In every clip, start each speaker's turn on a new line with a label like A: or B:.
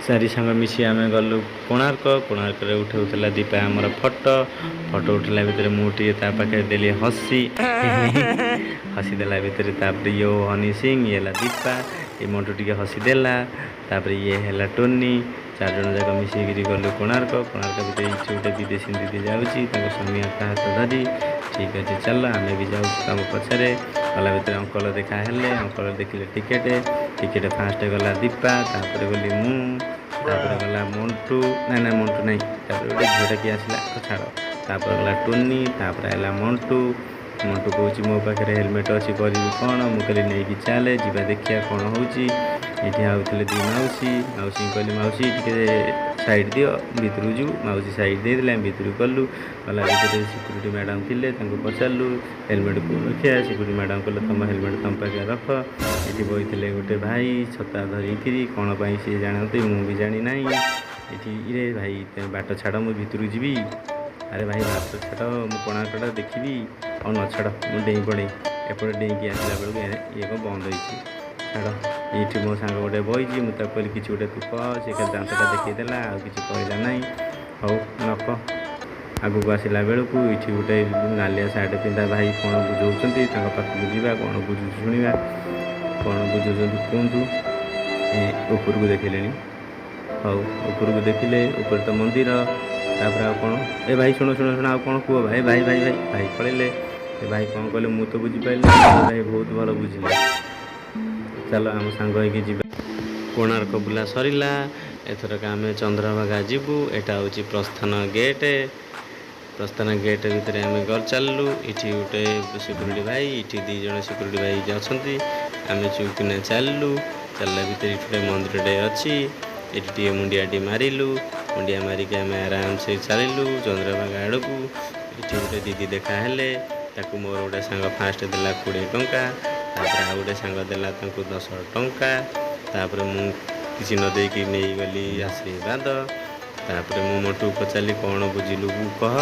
A: ଚାରି ସାଙ୍ଗ ମିଶି ଆମେ ଗଲୁ କୋଣାର୍କ। କୋଣାର୍କରେ ଉଠାଉଥିଲା ଦୀପା ଆମର ଫଟୋ। ଫଟୋ ଉଠିଲା ଭିତରେ ମୁଁ ଟିକେ ତା ପାଖରେ ଦେଲି ହସି। ହସିଦେଲା ଭିତରେ ତାପରେ ଇଏ ହନି ସିଂ, ଇଏ ହେଲା ଦୀପା, ଏ ମଣ୍ଟୁ ଟିକେ ହସିଦେଲା। ତାପରେ ଇଏ ହେଲା ଟୋନି। ଚାରିଜଣ ଯାକ ମିଶିକିରି ଗଲୁ କୋଣାର୍କ। କୋଣାର୍କ ଭିତରେ ଏଇଠି ଗୋଟେ ବିଦେଶୀ ଦିଦି ଯାଉଛି ତାଙ୍କ ସ୍ୱାମୀ ହାତ ଧରି। ଠିକ୍ ଅଛି, ଚାଲ, ଆମେ ବି ଯାଉଛୁ ତାଙ୍କ ପଛରେ। ଗଲା ଭିତରେ ଅଙ୍କଲ ଦେଖା ହେଲେ। ଅଙ୍କଲ ଦେଖିଲେ ଟିକେଟ୍। ଟିକେଟ୍ ଫାଷ୍ଟ ଗଲା ଦୀପା, ତାପରେ ଗଲି ମୁଁ, ତାପରେ ଗଲା ମଣ୍ଟୁ। ନାଇଁ ନାଇଁ, ମଣ୍ଟୁ ନାହିଁ। ତାପରେ ଗୋଟେ ଝିଅଟା କିଏ ଆସିଲା, ଛାଡ଼। ତାପରେ ଗଲା ଟୋନି, ତାପରେ ହେଲା ମଣ୍ଟୁ। ମଣ୍ଟୁ କହୁଛି, ମୋ ପାଖରେ ହେଲମେଟ୍ ଅଛି, କରିବି କ'ଣ? ମୁଁ କହିଲି, ନେଇକି ଚାଲେ, ଯିବା, ଦେଖିବା କ'ଣ ହେଉଛି। ଏଇଠି ଆଉଥିଲେ ଦୁଇ ମାଉସୀ। ମାଉସୀଙ୍କୁ କହିଲି, ମାଉସୀ, ଟିକେ ସାଇଡ଼୍ ଦିଅ, ଭିତରକୁ ଯିବୁ। ମାଉସୀ ସାଇଡ଼୍ ଦେଇଦେଲେ, ଆମେ ଭିତରକୁ ଗଲୁ। ଗଲା ଭିତରେ ସିକ୍ୟୁରିଟି ମ୍ୟାଡ଼ାମ୍ ଥିଲେ, ତାଙ୍କୁ ପଚାରିଲୁ ହେଲମେଟ୍ କେଉଁ ରଖିବା। ସିକ୍ୟୁରିଟି ମ୍ୟାଡ଼ାମ୍ କହିଲେ, ତୁମ ହେଲମେଟ୍ ତୁମ ପାଖରେ ରଖ। ଏଠି ବଇଥିଲେ ଗୋଟେ ଭାଇ ଛତା ଧରିକିରି, କ'ଣ ପାଇଁ ସିଏ ଜାଣନ୍ତି, ମୁଁ ବି ଜାଣିନାହିଁ। ଏଠି ଇରେ ଭାଇ, ବାଟ ଛାଡ଼, ମୁଁ ଭିତରକୁ ଯିବି। ଆରେ ଭାଇ, ବାଟ ଛାଡ଼, ମୁଁ କୋଣାର୍କଟା ଦେଖିବି। ଆଉ ନ ଛାଡ଼, ମୁଁ ଡେଇଁ ପଡ଼େ। ଏପଟେ ଡେଇଁକି ଆସିଲା ବେଳକୁ ଇଏ କ'ଣ ବନ୍ଦ ହେଇଛି। ଛାଡ଼, ଏଇଠି ମୋ ସାଙ୍ଗ ଗୋଟେ ବଇଛି। ମୁଁ ତାକୁ କହିଲି, କିଛି ଗୋଟେ ତୁ କହ। ସେ ଖାଲି ଦାନ୍ତଟା ଦେଖେଇଦେଲା, ଆଉ କିଛି କହିଲା ନାହିଁ। ହଉ, ନ କହ। ଆଗକୁ ଆସିଲା ବେଳକୁ ଏଇଠି ଗୋଟେ ନାଲିଆ ସାର୍ଟ ପିନ୍ଧା ଭାଇ କ'ଣ ବୁଝାଉଛନ୍ତି। ତାଙ୍କ ପାଖକୁ ଯିବା, କ'ଣ ବୁଝୁଛି ଶୁଣିବା। କ'ଣ ବୁଝାଉଛନ୍ତି କୁହନ୍ତୁ। ଏ ଉପରକୁ ଦେଖିଲେଣି। ହଉ, ଉପରକୁ ଦେଖିଲେ, ଉପରେ ତ ମନ୍ଦିର। ତାପରେ ଆଉ କ'ଣ? ଏ ଭାଇ, ଶୁଣ ଶୁଣ ଶୁଣ, ଆଉ କ'ଣ କୁହ ଭାଇ। ଭାଇ ଭାଇ ଭାଇ ଭାଇ ପଳେଇଲେ। ଏ ଭାଇ କ'ଣ କହିଲେ ମୁଁ ତ ବୁଝିପାରିଲି, ଏ ଭାଇ ବହୁତ ଭଲ ବୁଝିଲେ। ଚାଲ, ଆମ ସାଙ୍ଗ ହେଇକି ଯିବା। କୋଣାର୍କ ବୁଲା ସରିଲା। ଏଥରକ ଆମେ ଚନ୍ଦ୍ରଭାଗା ଯିବୁ। ଏଇଟା ହେଉଛି ପ୍ରସ୍ଥାନ ଗେଟ୍। ପ୍ରସ୍ଥାନ ଗେଟ୍ ଭିତରେ ଆମେ ଗଲ ଚାଲିଲୁ। ଏଠି ଗୋଟେ ସିକ୍ୟୁରିଟି ଭାଇ, ଏଠି ଦୁଇ ଜଣ ସିକ୍ୟୁରିଟି ଭାଇ ଅଛନ୍ତି। ଆମେ ଚୁପକିନା ଚାଲିଲୁ। ଚାଲିଲା ଭିତରେ ଏଠି ଗୋଟେ ମନ୍ଦିରଟେ ଅଛି। ଏଠି ଟିକେ ମୁଣ୍ଡିଆଟି ମାରିଲୁ। ମୁଣ୍ଡିଆ ମାରିକି ଆମେ ଆରାମସେ ଚାଲିଲୁ ଚନ୍ଦ୍ରଭାଗା ଆଡ଼କୁ। ଏଠି ଗୋଟେ ଦିଦି ଦେଖା ହେଲେ। ତାକୁ ମୋର ଗୋଟେ ସାଙ୍ଗ ଫାଷ୍ଟ ଦେଲା 20 ଟଙ୍କା। ତାପରେ ଆଉ ଗୋଟେ ସାଙ୍ଗ ଦେଲା ତାଙ୍କୁ 10 ଟଙ୍କା। ତାପରେ ମୁଁ କିଛି ନ ଦେଇକି ନେଇଗଲି ଆଶୀର୍ବାଦ। ତାପରେ ମୁଁ ମଣ୍ଟୁକୁ ପଚାରିଲି, କ'ଣ ବୁଝିଲୁ କହ।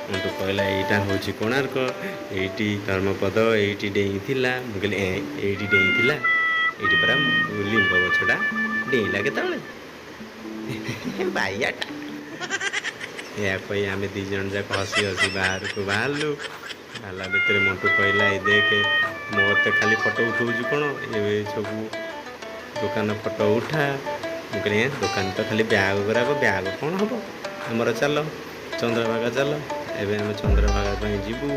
A: ମଣ୍ଟୁ କହିଲା, ଏଇଟା ହେଉଛି କୋଣାର୍କ, ଏଇଠି ଧର୍ମପଦ ଏଇଠି ଡେଇଁଥିଲା। ମୁଁ କହିଲି, ଏ ଏଇଠି ଡେଇଁଥିଲା? ଏଇଠି ପରା ଲିମ୍ବ ଗଛଟା, ଡେଇଁଲା କେତେବେଳେ ବାଇଆଟା? ଏହା କହି ଆମେ ଦୁଇ ଜଣ ଯାକ ହସି ହସି ବାହାରକୁ ବାହାରିଲୁ। ବାହାରିଲା ଭିତରେ ମଣ୍ଟୁ କହିଲା, ଏଇ ଦେଖେ, ମୋତେ ଖାଲି ଫଟୋ ଉଠଉଛି କ'ଣ, ଏବେ ସବୁ ଦୋକାନ ଫଟୋ ଉଠା। ମୁଁ କହିଲି, ଏ ଦୋକାନ ତ ଖାଲି ବ୍ୟାଗ ଗୁରାକ, ବ୍ୟାଗ କ'ଣ ହେବ ଆମର? ଚାଲ ଚନ୍ଦ୍ରଭାଗା ଚାଲ। ଏବେ ଆମେ ଚନ୍ଦ୍ରଭାଗା ପାଇଁ ଯିବୁ।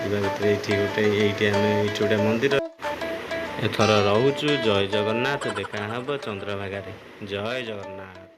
A: ଯିବା ଭିତରେ ଏଇଠି ଗୋଟେ, ଏଇଠି ଆମେ ଏଇଠି ଗୋଟେ ମନ୍ଦିର। ଏଥର ରହୁଛୁ। ଜୟ ଜଗନ୍ନାଥ। ଦେଖା ହେବ ଚନ୍ଦ୍ରଭାଗାରେ। ଜୟ ଜଗନ୍ନାଥ।